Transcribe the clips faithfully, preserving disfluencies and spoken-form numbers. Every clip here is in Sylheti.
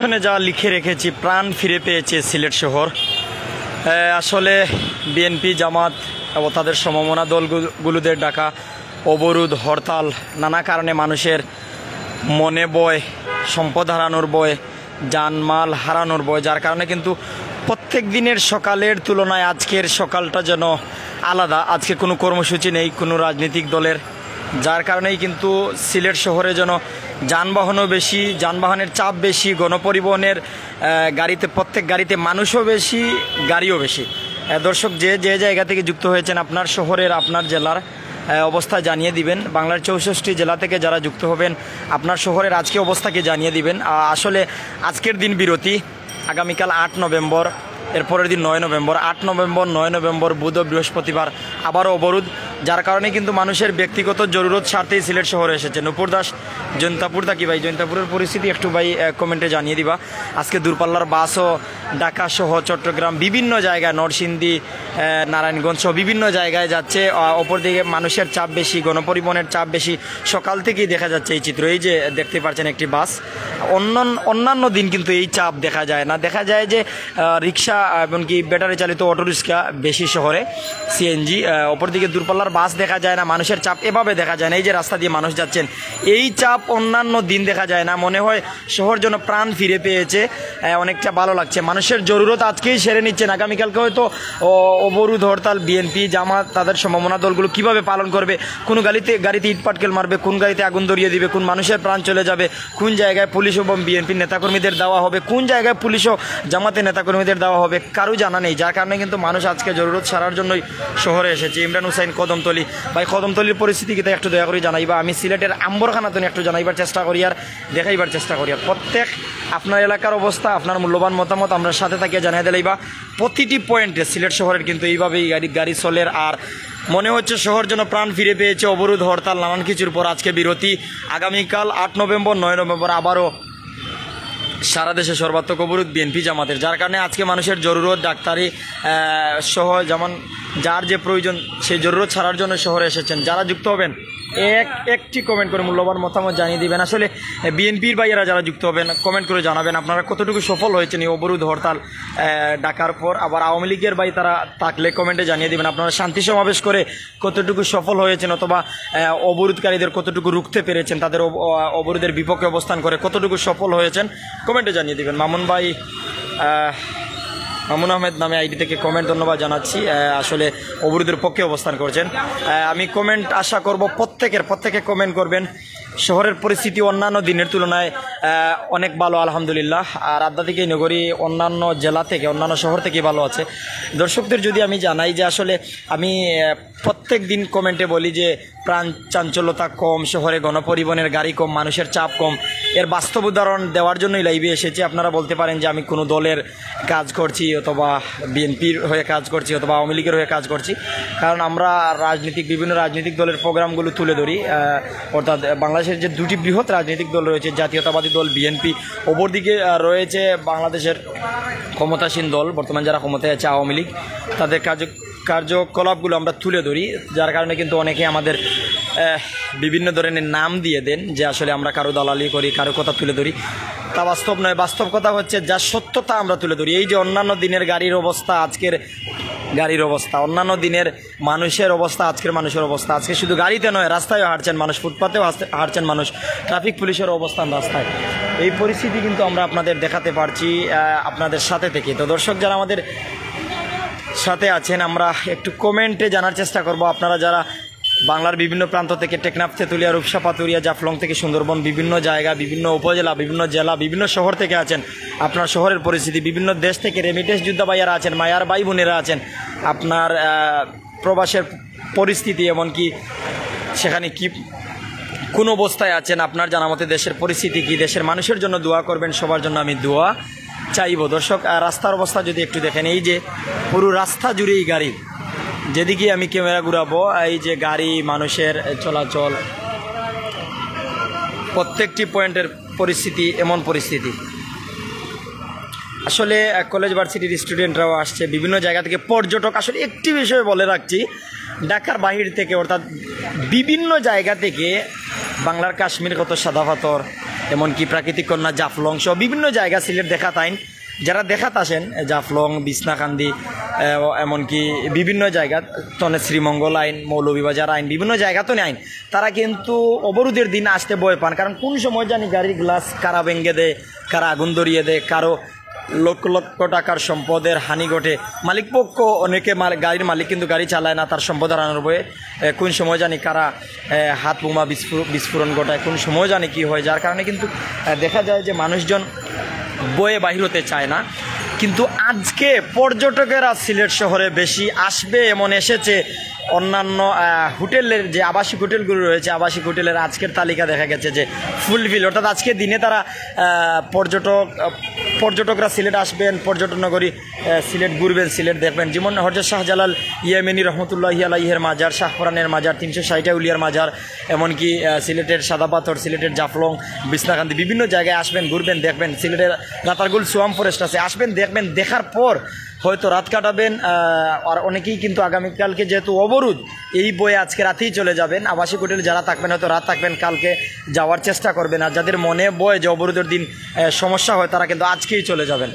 এখানে যা লিখে রেখেছি, প্রাণ ফিরে পেয়েছে সিলেট শহর। আহ, আসলে বিএনপি, জামাত ও তাদের সমমনা দলগুলোদের ডাকা অবরোধ, হরতাল, নানা কারণে মানুষের মনে ভয়, সম্পদ হারানোর ভয়, জানমাল হারানোর ভয়, যার কারণে কিন্তু প্রত্যেক দিনের সকালের তুলনায় আজকের সকালটা যেন আলাদা। আজকে কোনো কর্মসূচি নেই কোনো রাজনৈতিক দলের, যার কারণেই কিন্তু সিলেট শহরে যেন যানবাহনও বেশি, যানবাহনের চাপ বেশি, গণপরিবহনের আহ, গাড়িতে, প্রত্যেক গাড়িতে মানুষও বেশি, গাড়িও বেশি। আহ, দর্শক, যে যে জায়গা থেকে যুক্ত হয়েছেন, আপনার শহরের, আপনার জেলার আহ, অবস্থা জানিয়ে দিবেন। বাংলার চৌষট্টি জেলা থেকে যারা যুক্ত হবেন, আপনার শহরের আজকে অবস্থাকে জানিয়ে দিবেন। আহ, আসলে আজকের দিন বিরতি, আগামীকাল আট নভেম্বর, এর পরের দিন নয় নভেম্বর, আট নভেম্বর, নয় নভেম্বর, বুধ ও বৃহস্পতিবার আবারও অবরোধ, যার কারণে কিন্তু মানুষের ব্যক্তিগত জরুরত স্বার্থেই সিলেট শহরে এসেছে। নূপুর দাস, জৈন্তাপুর থাকি ভাই, জৈন্তাপুরের পরিস্থিতি একটু ভাই কমেন্টে জানিয়ে দিবা। আজকে দূরপাল্লার বাসও ঢাকা সহ চট্টগ্রাম, বিভিন্ন জায়গায়, নরসিংদী, আহ, নারায়ণগঞ্জ সহ বিভিন্ন জায়গায় যাচ্ছে। আহ, অপরদিকে মানুষের চাপ বেশি, গণপরিবহনের চাপ বেশি। সকাল থেকেই দেখা যাচ্ছে এই চিত্র। এই যে দেখতে পাচ্ছেন একটি বাস, অন্য অন্যান্য দিন কিন্তু এই চাপ দেখা যায় না। দেখা যায় যে আহ, রিক্সা, এমনকি ব্যাটারি চালিত অটোরিক্সা বেশি শহরে, সিএনজি। আহ, অপরদিকে দূরপাল্লার বাস দেখা যায় না, মানুষের চাপ এভাবে দেখা যায় না। এই যে রাস্তা দিয়ে মানুষ যাচ্ছেন, এই চাপ অন্যান্য দিন দেখা যায় না। মনে হয় শহর যেন প্রাণ ফিরে পেয়েছে, আহ, অনেকটা ভালো লাগছে। মানুষের জরুরত আজকেই সেরে নিচ্ছেন, আগামীকালকে হয়তো অ-, অবরোধ হরতাল, বিএনপি, জামাত, তাদের সমমনা দলগুলো কিভাবে পালন করবে, কোন গাড়িতে গাড়িতে ইটপাটকেল মারবে, কোন গাড়িতে আগুন ধরিয়ে দিবে, কোন মানুষের প্রাণ চলে যাবে, কোন জায়গায় পুলিশ এবং বিএনপির নেতাকর্মীদের দেওয়া হবে, কোন জায়গায় পুলিশ ও জামাতের নেতাকর্মীদের দেওয়া হবে, কারো জানা নেই। যার কারণে কিন্তু মানুষ আজকে জরুরত সারার জন্যই শহরে এসেছে। ইমরান হুসাইন, কদমতলি। ভাই, কদমতলির পরিস্থিতি কিতা একটু দয়া করে জানাইবা। আমি সিলেটের আম্বরখানাতে একটু জানাইবার চেষ্টা করি আর দেখাইবার চেষ্টা করি। আর প্রত্যেক আপনার এলাকার অবস্থা, আপনার মূল্যবান মতামত আমরা সাথে থাকিয়া জানাই দিলাইবা। প্রতিটি পয়েন্টে সিলেট শহরের কিন্তু এইভাবেই গাড়ি গাড়ি চলের। আর মনে হচ্ছে শহর যেন প্রাণ ফিরে পেয়েছে অবরোধ, হরতাল, নানান কিছুর পর আজকে বিরতি। আগামীকাল আট নভেম্বর, নয় নভেম্বর আবারও সারা দেশে সর্বাত্মক অবরোধ বিএনপি জামাতের, যার কারণে আজকে মানুষের জরুরত, ডাক্তারি আহ, সহ যেমন যার যে প্রয়োজন, সেই জরুরত সারার জন্য শহরে এসেছেন। যারা যুক্ত হবেন, এক একটি কমেন্ট করে মূল্যবান মতামত জানিয়ে দিবেন। আসলে বিএনপির ভাইয়েরা যারা যুক্ত হবেন, কমেন্ট করে জানাবেন আপনারা কতটুকু সফল হয়েছেন এই অবরোধ হরতাল আহ, ডাকার পর। আবার আওয়ামী লীগের ভাই তারা থাকলে কমেন্টে জানিয়ে দিবেন আপনারা শান্তি সমাবেশ করে কতটুকু সফল হয়েছেন, অথবা আহ, অবরোধকারীদের কতটুকু রুখতে পেরেছেন, তাদের অব-, অ-, অবরোধের বিপক্ষে অবস্থান করে কতটুকু সফল হয়েছেন, কমেন্টে জানিয়ে দিবেন। মামুন ভাই, আহ, মামুন আহমেদ নামে আইডি থেকে কমেন্ট, ধন্যবাদ জানাচ্ছি। আহ, আসলে অবরোধের পক্ষে অবস্থান করছেন। আহ, আমি কমেন্ট আশা করব প্রত্যেকের, প্রত্যেকে কমেন্ট করবেন। শহরের পরিস্থিতি অন্যান্য দিনের তুলনায় আহ, অনেক ভালো, আলহামদুলিল্লাহ। আর আধ্যাত্মিক এই নগরী অন্যান্য জেলা থেকে, অন্যান্য শহর থেকে ভালো আছে। দর্শকদের যদি আমি জানাই যে আসলে আমি আহ, প্রত্যেক দিন কমেন্টে বলি যে প্রাণ চাঞ্চল্যতা কম, শহরে গণপরিবহনের গাড়ি কম, মানুষের চাপ কম। এর বাস্তব উদাহরণ দেওয়ার জন্যই লাইভে এসেছি। আপনারা বলতে পারেন যে আমি কোনো দলের কাজ করছি, অথবা বিএনপির হয়ে কাজ করছি, অথবা আওয়ামী লীগের হয়ে কাজ করছি, কারণ আমরা রাজনৈতিক, বিভিন্ন রাজনৈতিক দলের প্রোগ্রামগুলো তুলে ধরি। আহ, অর্থাৎ বাংলাদেশের যে দুটি বৃহৎ রাজনৈতিক দল রয়েছে, জাতীয়তাবাদী দল বিএনপি, অপরদিকে আহ, রয়েছে বাংলাদেশের ক্ষমতাসীন দল, বর্তমান যারা ক্ষমতায় আছে আওয়ামী লীগ, তাদের কার্য কার্যকলাপগুলো আমরা তুলে ধরি, যার কারণে কিন্তু অনেকে আমাদের আহ, বিভিন্ন ধরনের নাম দিয়ে দেন যে আসলে আমরা কারো দালালি করি, কারো কথা তুলে ধরি। তা বাস্তব নয়। বাস্তব কথা হচ্ছে যা সত্যতা আমরা তুলে ধরি। এই যে অন্যান্য দিনের গাড়ির অবস্থা, আজকের গাড়ির অবস্থা, অন্যান্য দিনের মানুষের অবস্থা, আজকের মানুষের অবস্থা। আজকে শুধু গাড়িতে নয়, রাস্তায়ও হাঁটছেন মানুষ, ফুটপাতেও হাঁটছে-, হাঁটছেন মানুষ, ট্রাফিক পুলিশের অবস্থান রাস্তায়। এই পরিস্থিতি কিন্তু আমরা আপনাদের দেখাতে পারছি আহ, আপনাদের সাথে থেকে। তো দর্শক যারা আমাদের সাথে আছেন, আমরা একটু কমেন্টে জানার চেষ্টা করব, আপনারা যারা বাংলার বিভিন্ন প্রান্ত থেকে, টেকনাফ, তেঁতুলিয়া, রূপসা, পাথুরিয়া, জাফলং থেকে সুন্দরবন, বিভিন্ন জায়গা, বিভিন্ন উপজেলা, বিভিন্ন জেলা, বিভিন্ন শহর থেকে আছেন, আপনার শহরের পরিস্থিতি, বিভিন্ন দেশ থেকে রেমিটেন্স যোদ্ধা ভাইয়ারা আছেন, মায়ার ভাই বোনেরা আছেন, আপনার আহ, প্রবাসের পরিস্থিতি, এমনকি সেখানে কি, কোন অবস্থায় আছেন, আপনার জানা মতে দেশের পরিস্থিতি কি, দেশের মানুষের জন্য দোয়া করবেন, সবার জন্য আমি দোয়া চাইবো। দর্শক, আহ, রাস্তার অবস্থা যদি একটু দেখেন, এই যে পুরো রাস্তা জুড়েই গাড়ি, যেদিকে আমি ক্যামেরা ঘুরাবো, এই যে গাড়ি, মানুষের চলাচল, প্রত্যেকটি পয়েন্টের পরিস্থিতি এমন পরিস্থিতি। আসলে আহ, কলেজ ভার্সিটির স্টুডেন্টরাও আসছে, বিভিন্ন জায়গা থেকে পর্যটক। আসলে একটি বিষয় বলে রাখছি, ঢাকার বাহির থেকে, অর্থাৎ বিভিন্ন জায়গা থেকে, বাংলার কাশ্মীর কত সাদা পাথর, এমনকি প্রাকৃতিক কন্যা জাফলং সহ বিভিন্ন জায়গা সিলেট দেখাত আইন। যারা দেখাত আসেন, জাফলং, বিছনাকান্দি, আহ, এমনকি বিভিন্ন জায়গা, তনে শ্রীমঙ্গল আইন, মৌলভীবাজার আইন, বিভিন্ন জায়গা তো আইন, তারা কিন্তু অবরোধের দিন আসতে ভয় পান। কারণ কোন সময় জানি গাড়ির গ্লাস কারা ভেঙে দেয়, কারা আগুন ধরিয়ে দেয়, কারো লক্ষ লক্ষ টাকার সম্পদের হানি ঘটে। মালিক পক্ষ অনেকে মাল-, গাড়ির মালিক কিন্তু গাড়ি চালায় না, তার সম্পদ হারানোর ভয়ে। এ, কোন সময় জানি কারা, এ, হাত বোমা বিস্ফোর-, বিস্ফোরণ ঘটায়, কোন সময় জানি কি হয়, যার কারণে কিন্তু, এ, দেখা যায় যে মানুষজন ভয়ে বাহির হতে চায় না। কিন্তু আজকে পর্যটকেরা সিলেট শহরে বেশি আসবে এমন এসেছে, অন্যান্য, আহ, হোটেলের যে আবাসিক হোটেলগুলো রয়েছে, আবাসিক হোটেলের আজকের তালিকা দেখা গেছে যে ফুলফিল, অর্থাৎ আজকে দিনে তারা, আহ, পর্যটক, আহ, পর্যটকরা সিলেট আসবেন, পর্যটন নগরী, আহ, সিলেট ঘুরবেন, সিলেট দেখবেন। যেমন হযরত শাহজালাল ইয়েমেনি রহমতুল্লাহি আলাইহের মাজার, শাহপরানের মাজার, তিনশো ষাট আউলিয়ার মাজার, এমনকি, আহ, সিলেটের সাদা পাথর, সিলেটের জাফলং, বিছনাকান্দি, বিভিন্ন জায়গায় আসবেন, ঘুরবেন, দেখবেন। সিলেটের রাতারগুল সোয়াম ফরেস্ট আছে, আসবেন, দেখবেন, দেখার পর হয়তো রাত কাটাবেন। আহ, আর অনেকেই কিন্তু আগামীকালকে যেহেতু অবরোধ, এই ভয়ে আজকে রাতেই চলে যাবেন। আবাসিক হোটেলে যারা থাকবেন হয়তো রাত থাকবেন, কালকে যাওয়ার চেষ্টা করবেন। আর যাদের মনে ভয় যে অবরোধের দিন, আহ, সমস্যা হয়, তারা কিন্তু আজকেই চলে যাবেন।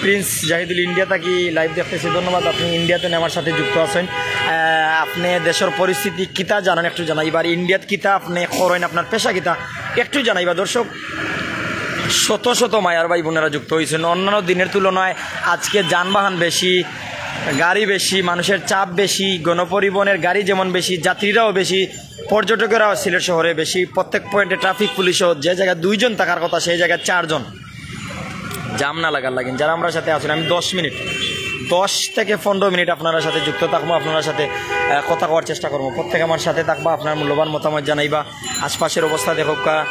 প্রিন্স জাহিদুল ইন্ডিয়া থাকি লাইভ দেখতেছি, ধন্যবাদ। আপনি ইন্ডিয়াতে আমার সাথে যুক্ত আছেন। আহ, আপনি দেশের পরিস্থিতি কিতা জানেন একটু জানাইবা, আর ইন্ডিয়াত কিতা আপনি করেন, আপনার পেশা কিতা একটু জানাইবা। দর্শক, শত শত মায়ার ভাই বোনেরা যুক্ত হয়েছেন। অন্যান্য দিনের তুলনায় আজকে যানবাহন বেশি, গাড়ি বেশি, মানুষের চাপ বেশি, গণপরিবহনের গাড়ি যেমন বেশি, যাত্রীরাও বেশি, পর্যটকেরাও সিলেট শহরে বেশি। প্রত্যেক পয়েন্টে ট্রাফিক পুলিশও, যে জায়গায় দুইজন থাকার কথা সেই জায়গায় চারজন। জাম না লাগার লাগেন, যারা আমরা সাথে আছেন, আমি দশ মিনিট, দশ থেকে পনেরো মিনিট আপনার সাথে যুক্ত থাকবো, আপনার সাথে, আহ, কথা কওয়ার চেষ্টা করবো। প্রত্যেকে আমার সাথে থাকবা, আপনার মূল্যবান মতামত জানাইবা, আশপাশের অবস্থা দেখুক্কা।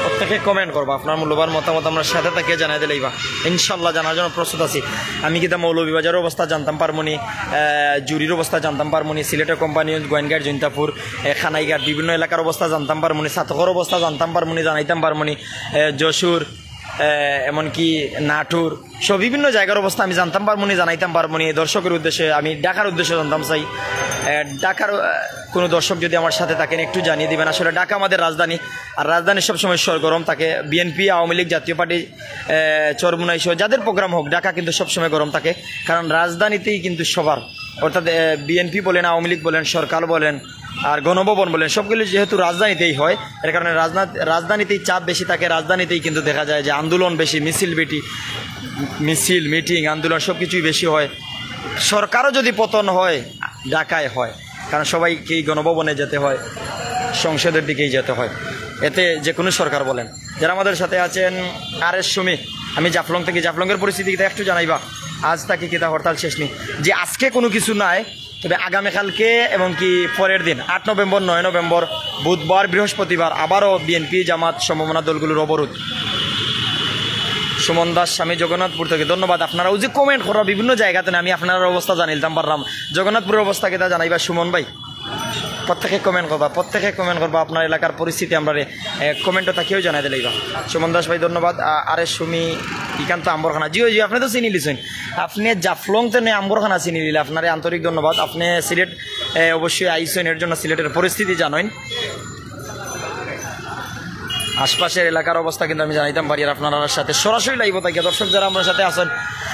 প্রত্যেকে কমেন্ট করবা, আপনার মূল্যবান মতামত আমরা সাথে থাকিয়া জানাই দিলেইবা। ইনশাল্লাহ জানার জন্য প্রস্তুত আছি। আমি কিতা মৌলভীবাজারের অবস্থা জানতাম পারমুনি, আহ, জুরির অবস্থা জানতাম পারমুনি, সিলেটের কোম্পানিগঞ্জ, গোয়াইনঘাট, জৈন্তাপুর, আহ, কানাইঘাট, বিভিন্ন এলাকার অবস্থা জানতাম পারমুনি, সাতকর অবস্থা জানতাম পারমুনি, জানাইতাম পারমুনি, আহ, যশোর, আহ, এমনকি নাটোর সহ বিভিন্ন জায়গার অবস্থা আমি জানতাম পারমুনি, জানাইতাম পারমুনি। দর্শকের উদ্দেশ্যে আমি ঢাকার উদ্দেশ্যে জানতাম চাই, আহ, ঢাকার, আহ, কোনো দর্শক যদি আমার সাথে থাকেন একটু জানিয়ে দিবেন। আসলে ঢাকা আমাদের রাজধানী, আর রাজধানী সবসময় সরগরম থাকে। বিএনপি, আওয়ামী লীগ, জাতীয় পার্টি, আহ, চরমুনাই সহ যাদের প্রোগ্রাম হোক, ঢাকা কিন্তু সবসময় গরম থাকে, কারণ রাজধানীতেই কিন্তু সবার, অর্থাৎ, আহ, বিএনপি বলেন, আওয়ামী লীগ বলেন, সরকার বলেন, আর গণভবন বলেন, সবগুলো যেহেতু রাজধানীতেই হয়, এর কারণে রাজনা-, রাজধানীতেই চাপ বেশি থাকে, রাজধানীতেই কিন্তু দেখা যায় যে আন্দোলন বেশি, মিছিল বেটি, মিছিল, মিটিং, আন্দোলন সব কিছুই বেশি হয়। সরকারও যদি পতন হয়, ঢাকায় হয়, কারণ সবাইকেই গণভবনে যেতে হয়, সংসদের দিকেই যেতে হয়, এতে যে কোনো সরকার বলেন। যারা আমাদের সাথে আছেন, আর এস সুমি, আমি জাফলং থেকে, জাফলংয়ের পরিস্থিতি কিতা একটু জানাইবা। আজ থাকি কিতা হরতাল শেষ নি, যে আজকে কোনো কিছু নাই, তবে আগামীকালকে এবং কি পরের দিন আট নভেম্বর, নয় নভেম্বর, বুধবার, বৃহস্পতিবার আবারও বিএনপি জামাত সমমনা দলগুলোর অবরোধ। সুমন দাস, আমি জগন্নাথপুর থেকে, ধন্যবাদ। আপনারা ওই যে কমেন্ট করা বিভিন্ন জায়গাতে না, আমি আপনার অবস্থা জানিলতাম পারলাম। জগন্নাথপুরের অবস্থা কিতা জানাইবা সুমন ভাই? প্রত্যেকে কমেন্ট করবা, প্রত্যেকে কমেন্ট করবা, আপনার এলাকার পরিস্থিতি আমরা কমেন্টও থাকিও জানাই দিলেইবা। সুমন দাস ভাই ধন্যবাদ। আ-, আরে সুমি, ইখান তো আম্বরখানা, জি ওই জি, আপনি তো চিনি লিছেন, আপনি জাফলং তো নেই আম্বরখানা চিনি লিলে, আপনারে আন্তরিক ধন্যবাদ। আপনি সিলেট, এ, অবশ্যই আইসেন, এর জন্য সিলেটের পরিস্থিতি জানেন। আশপাশের এলাকার অবস্থা কিন্তু আমি জানাইতাম পারি, আর আপনার সাথে সরাসরি লাইভও থাকি। দর্শক যারা আমার সাথে আছেন,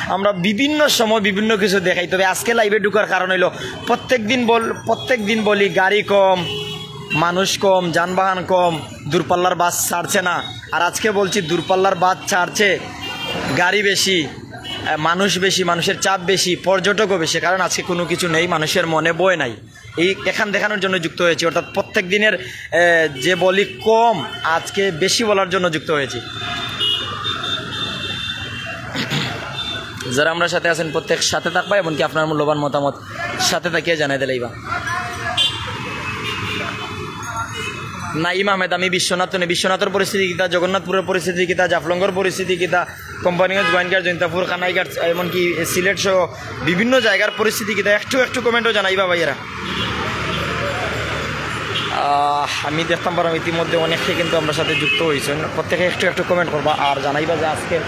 আমরা বিভিন্ন সময় বিভিন্ন কিছু দেখাই, তবে আজকে লাইভে ঢুকার কারণ হইলো প্রত্যেক দিন বল প্রত্যেক দিন বলি গাড়ি কম, মানুষ কম, যানবাহন কম, দূরপাল্লার বাস ছাড়ছে না। আর আজকে বলছি দূরপাল্লার বাস ছাড়ছে, গাড়ি বেশি, আহ, মানুষ বেশি, মানুষের চাপ বেশি, পর্যটকও বেশি, কারণ আজকে কোনো কিছু নেই, মানুষের মনে ভয় নাই। এই এখান দেখানোর জন্য যুক্ত হয়েছি, অর্থাৎ প্রত্যেক দিনের, আহ, যে বলি কম, আজকে বেশি বলার জন্য যুক্ত হয়েছি। যারা আমরা সাথে আছেন প্রত্যেক সাথে থাকবা, এমনকি আপনার মূল্যবান মতামত সাথে থাকিয়া জানাই দিলেইবা। নাইম আহমেদ, আমি বিশ্বনাথ, বিশ্বনাথের পরিস্থিতি কিতা, জগন্নাথপুরের পরিস্থিতি কিতা, জাফলংয়ের পরিস্থিতি কিতা, কোম্পানিগঞ্জ, গোয়াইনঘাট, জৈন্তাপুর, কানাইঘাট, এমনকি সিলেট সহ বিভিন্ন জায়গার পরিস্থিতি কিতা, একটু একটু কমেন্টও জানাইবা ভাইয়েরা। আহ, আমি দেখতাম পারলাম ইতিমধ্যে অনেকে কিন্তু আমরা সাথে যুক্ত হয়েছেন, প্রত্যেকে একটু একটু কমেন্ট করবা আর জানাইবা যে আজকে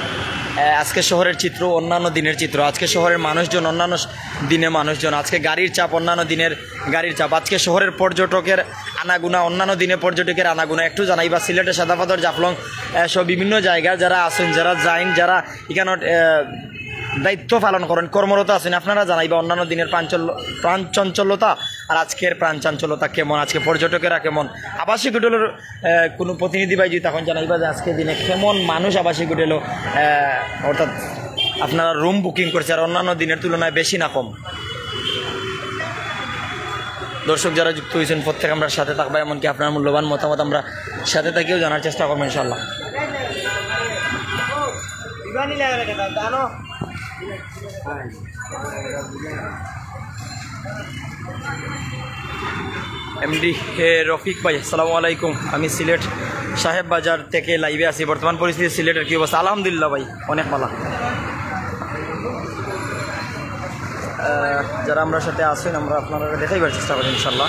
আহ, আজকে শহরের চিত্র অন্যান্য দিনের চিত্র, আজকে শহরের মানুষজন অন্যান্য স- দিনে মানুষজন, আজকে গাড়ির চাপ অন্যান্য দিনের গাড়ির চাপ, আজকে শহরের পর্যটকের আনাগুনা অন্যান্য দিনে পর্যটকের আনাগুনা। একটু জানাইবা সিলেটের সাদাপাথর, জাফলং, আহ, সহ বিভিন্ন জায়গার যারা আছেন, যারা যাইন, যারা এখানে আহ, দায়িত্ব পালন করেন, কর্মরত আছেন, আপনারা জানাইবা অন্যান্য দিনের প্রাণ চঞ্চল- প্রাণ চঞ্চলতা আর আজকের প্রাণ চাঞ্চল্যতা কেমন, আজকে পর্যটকেরা কেমন, আবাসিক হোটেলের আহ, কোনো প্রতিনিধি ভাই যদি তখন জানাইবা যে আজকের দিনে কেমন মানুষ আবাসিক হোটেলও, আহ, অর্থাৎ আপনারা রুম বুকিং করছে আর অন্যান্য দিনের তুলনায় বেশি না কম। দর্শক যারা যুক্ত হয়েছেন, প্রত্যেক আমরা সাথে থাকবা, এমনকি আপনার মূল্যবান মতামত আমরা সাথে থাকিও জানার চেষ্টা করবো ইনশাল্লাহ। এমডি এ, রফিক ভাই, আসসালামু আলাইকুম। আমি সিলেট সাহেব বাজার থেকে লাইভে আছি। বর্তমান পরিস্থিতি সিলেটের কি অবস্থা? আলহামদুলিল্লাহ ভাই, অনেক ভালো। আহ, যারা আমরা সাথে আছেন, আমরা আপনারা দেখাইবার চেষ্টা করি ইনশাল্লাহ।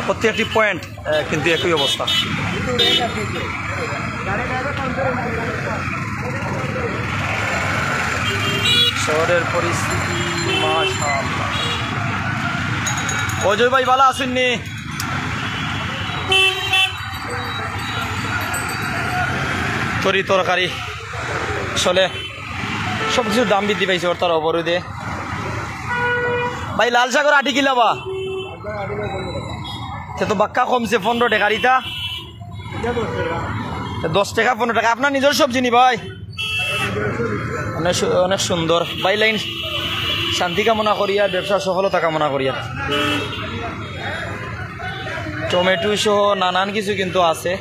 প্রত্যেকটি পয়েন্ট আহ, কিন্তু একই অবস্থা। শহরের পরিস্থিতি মাশাআল্লাহ। অজয় ভাই, ভালো আছেন নি? তরি তরকারি চলে, সব কিছুর দাম বৃদ্ধি পাইছে অর্থাৎ অবরোধে। ভাই, লাল শাকর আটি কিলা বা? সে তো বাক্কা কমছে, পনেরো টাকা। আর ইটা? দশ টাকা, পনেরো টাকা। আপনার নিজের সবজি নি ভাই? অনেক সু- অনেক সুন্দর। ভাই, লাইন শান্তি কামনা করি আর ব্যবসা সফলতা কামনা করি আর। টমেটো সহ নানান কিছু কিন্তু আছে।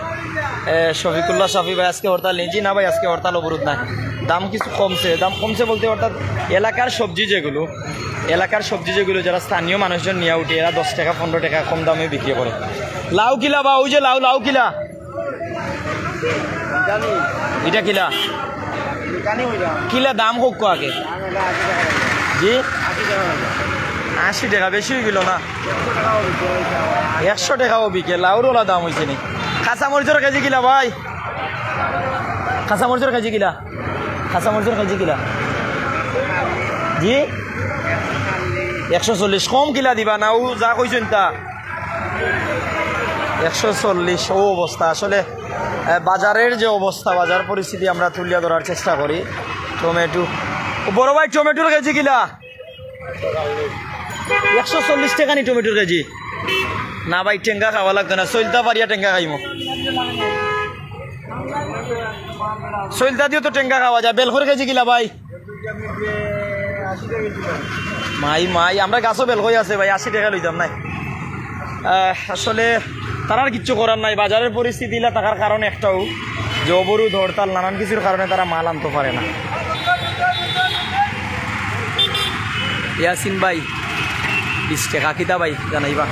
এ, শফিকুল্লাহ শাফি ভাই আজকে হরতাল নেই? জি না ভাই, আজকে হরতাল অবরোধ নাই। দাম কিছু কমছে, দাম কমছে বলতে অর্থাৎ এলাকার সবজি যেগুলো, এলাকার সবজি যেগুলো যারা স্থানীয় মানুষজন নিয়ে উঠে, এরা দশ টাকা, পনেরো টাকা কম দামে বিক্রি করে। লাউ কিলা বা? ওই যে লাউ, লাউ কিলা? ইটা কিলা? কিলা দাম কউক্কা আগে? জি? আশি টাকা, বেশি অইগেলো না? একশো টাকাও বিকে, লাউর ওলা দাম অইছে নি। কাঁচা মরিচর কেজি কিলা ভাই? কাঁচা মরিচর কেজি কিলা? কাঁচা মরিচর কেজি কিলা? জি? একশো চল্লিশ। কম কিলা দিবা না? ও যা কইছইন তা। একশো চল্লিশ, ও অবস্থা। আসলে, আহ, বাজারের যে অবস্থা, বাজার পরিস্থিতি আমরা তুলিয়া ধরার চেষ্টা করি। টমেটো, ও বড় ভাই, টমেটোর কেজি কিলা? একশো চল্লিশ টাকা নি টমেটোর কেজি? না ভাই, টেঙ্গা খাওয়া লাগতো না, চলতা পারিয়া টেঙ্গা খাইমু। চলতা দিও তো টেঙ্গা খাওয়া যায়। বেলকইর কেজি কিলা ভাই? মাই, মাই, আমরা গাছও বেলকই আছে ভাই, আশি টাকা লইতাম নাই। আহ, আসলে তারার কিচ্ছু করার নাই, বাজারের পরিস্থিতি ইলা থাকার কারণ একটাও যে অবরোধ, হরতাল, নানান কিছুর কারণে তারা মাল আনতে পারে না। ইয়াসিন ভাই, বিশ টাকা কিতা ভাই জানাইবা?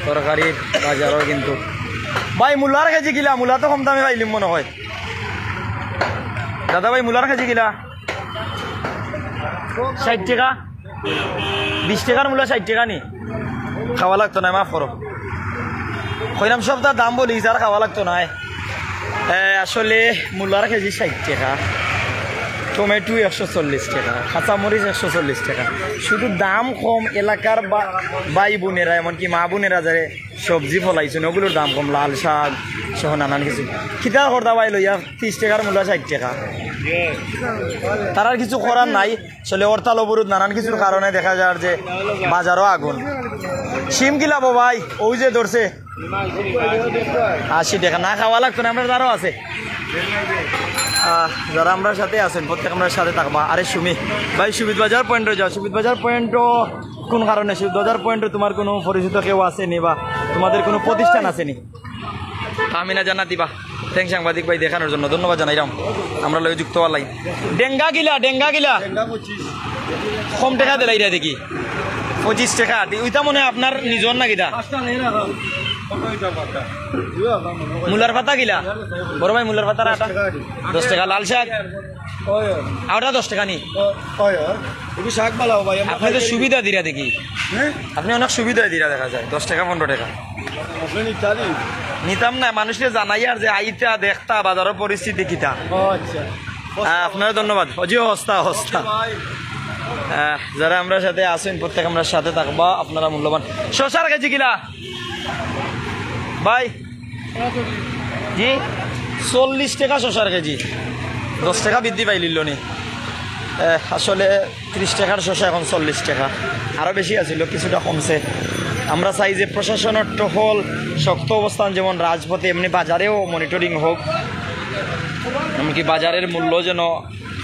তরকারির বাজারও কিন্তু। ভাই, মূলার কেজি কিলা? মূলা তো কম দামে পাইলিম মনে হয়। দাদা ভাই, মূলার কেজি কিলা? ষাইট টাকা। বিশ টাকার মূলা ষাইট টাকা নি? খাওয়া লাগতো না, মাফ করো। কইলাম সবতা দাম বলি, আর খাওয়া লাগতো না। এ, আসলে মূলার কেজি ষাইট টাকা, টমেটো একশো চল্লিশ টাকা, কাঁচামরিচ একশো চল্লিশ টাকা। শুধু দাম কম, এলাকার বা-, ভাই বোনেরা, এমনকি মা বোনেরা যারা সবজি ফলাইছইন, ওগুলোর দাম কম, লাল শাক সহ নানান কিছু। কিতা করতা ভাই লইয়া ত্রিশ টাকার মূলা ষাইট টাকা? তারার কিছু করার নাই। আসলে হরতাল অবরোধ নানান কিছুর কারণে দেখা যার যে বাজারও আগুন। শিম কিলা বা ভাই? ওই যে ধরছে আশি টাকা। না, খাওয়া লাগতো না, আমরার আরো আছে। আহ, যারা আমরার সাথে আছেন, প্রত্যেক আমরার সাথে থাকবা। আরে সুমি ভাই, সুবিধ বাজার পয়েন্টও যাও। সুবিধ বাজার পয়েন্টও কোন কারণে? সুবিধ বাজার পয়েন্টও তোমার কোনো পরিচিত কেউ আছে নি বা তোমাদের কোনো প্রতিষ্ঠান আছে নি? তাহমিনা জান্নাতি বা। Thanks সাংবাদিক ভাই দেখানোর জন্য, ধন্যবাদ জানাইলাম। আমরা লগে যুক্ত হওয়ার লাগি। ডেঙ্গা কিলা, ডেঙ্গা কিলা? কম টাকা দিলাইরা দেখি। পঁচিশ টাকা। দি-, ওইটা মনে হয় আপনার নিজর না কিতা? মুলার পাতা কিলা? বড় ভাই, মুলার পাতার আটা? দশ টেকা। লাল শাক? অয়, অয়। আটা দশ টেকা নি? অয়, অয়। এগুলো শাক ভালা ভাই, আমরা আপনি তো খাই। সুবিধা দিরা দেখি। হ্যাঁ? আপনি অনেক সুবিধা দিরা দেখা যায়, দশ টেকা, পনেরো টেকা। আপনি নিতা নি? নিতাম না, মানুষরে জানাইয়ার যে আইতা দেখতা বাজারর পরিস্থিতি কিতা। ও আচ্ছা। আহ, আপনারে ধন্যবাদ। ও জি, হস্তা, হস্তা। ভাই। আহ, যারা আমরার সাথে আছইন, প্রত্যেক আমরার সাথে থাকবা, আপনারা মূল্যবান। শশার কেজি কিলা? ভাই, জি, চল্লিশ টেকা শশার কেজি, দশ টেকা বৃদ্ধি পাইলিল নি। এ, আসলে ত্রিশ টেকার শশা এখন চল্লিশ টেকা, আরও বেশি আছিল, কিছুটা কমছে। আমরা চাই যে প্রশাসনের টহল, শক্ত অবস্থান, যেমন রাজপথে, এমনি বাজারেও মনিটরিং হোক, এমনকি বাজারের মূল্য যেন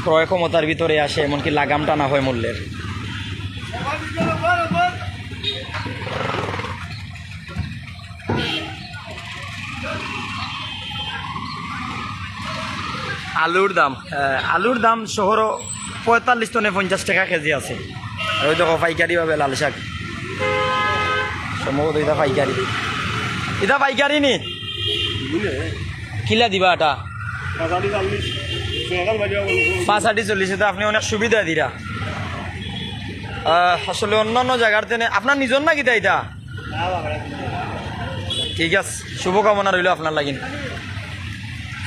ক্রয় ক্ষমতার ভিতরে আসে, এমনকি লাগাম টানা হয় মূল্যের। আলুর দাম, আহ, আলুর দাম শহরো পঁয়তাল্লিশ তনে পঞ্চাশ টেকা কেজি আছে। আর ওই দেখো পাইকারি ভাবে লাল শাক, সম্ভবত ইটা পাইকারি, ইটা পাইকারি নি? কিলা দিবা ইটা? পাঁচ আটি চল্লিশ, তো আপনি অনেক সুবিধা দিরা। আহ, আসলে অন্যান্য জাগার তেনে আপনার নিজর না কিতা ইটা? ঠিক আছে, শুভকামনা রইল আপনার লাগি।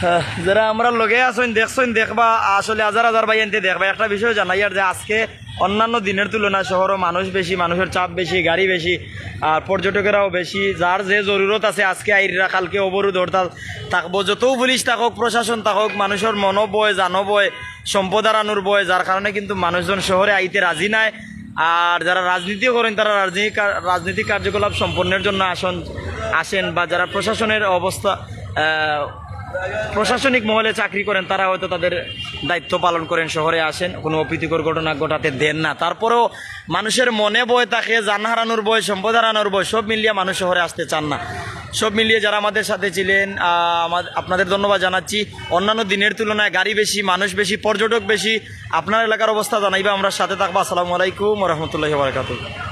আহ, যারা আমরার লগে আছইন, দেখছইন, দেখবা, আসলে হাজার হাজার ভাইয়াইন্তে দেখবা। একটা বিষয় জানাইয়ার যে আজকে অন্যান্য দিনের তুলনায় শহরো মানুষ বেশি, মানুষর চাপ বেশি, গাড়ি বেশি, আর পর্যটকেরাও বেশি। যার যে জরুরত আছে, আজকে আইরা, কালকে অবরোধ হরতাল থাকবো। যতও পুলিশ থাকউক, প্রশাসন থাকউক, মানুষর মনো ভয়, জানো ভয়, সম্পদ হারানোর ভয়, যার কারণে কিন্তু মানুষজন শহরে আইতে রাজি নায়। আর যারা রাজনীতি করেন, তারা রাজনীতি কা-, রাজনৈতিক কার্যকলাপ সম্পন্নের জন্য আসন, আসেন, বা যারা প্রশাসনের অবস্থা, আহ, প্রশাসনিক মহলে চাকরি করেন, তারা হয়তো তাদের দায়িত্ব পালন করেন, শহরে আসেন, কোনো অপ্রীতিকর ঘটনা ঘটাতে দেন না। তারপরেও মানুষের মনে ভয় থাকে, জান হারানোর ভয়, সম্পদ হারানোর ভয়, সব মিলিয়ে মানুষ শহরে আসতে চান না। সব মিলিয়ে যারা আমাদের সাথে ছিলেন, আহ, আমা-, আপনাদের ধন্যবাদ জানাচ্ছি। অন্যান্য দিনের তুলনায় গাড়ি বেশি, মানুষ বেশি, পর্যটক বেশি। আপনার এলাকার অবস্থা জানাইবা, আমরার সাথে থাকবা। আসসালামু আলাইকুম ওয়া রাহমাতুল্লাহি ওয়া বারাকাতুহু।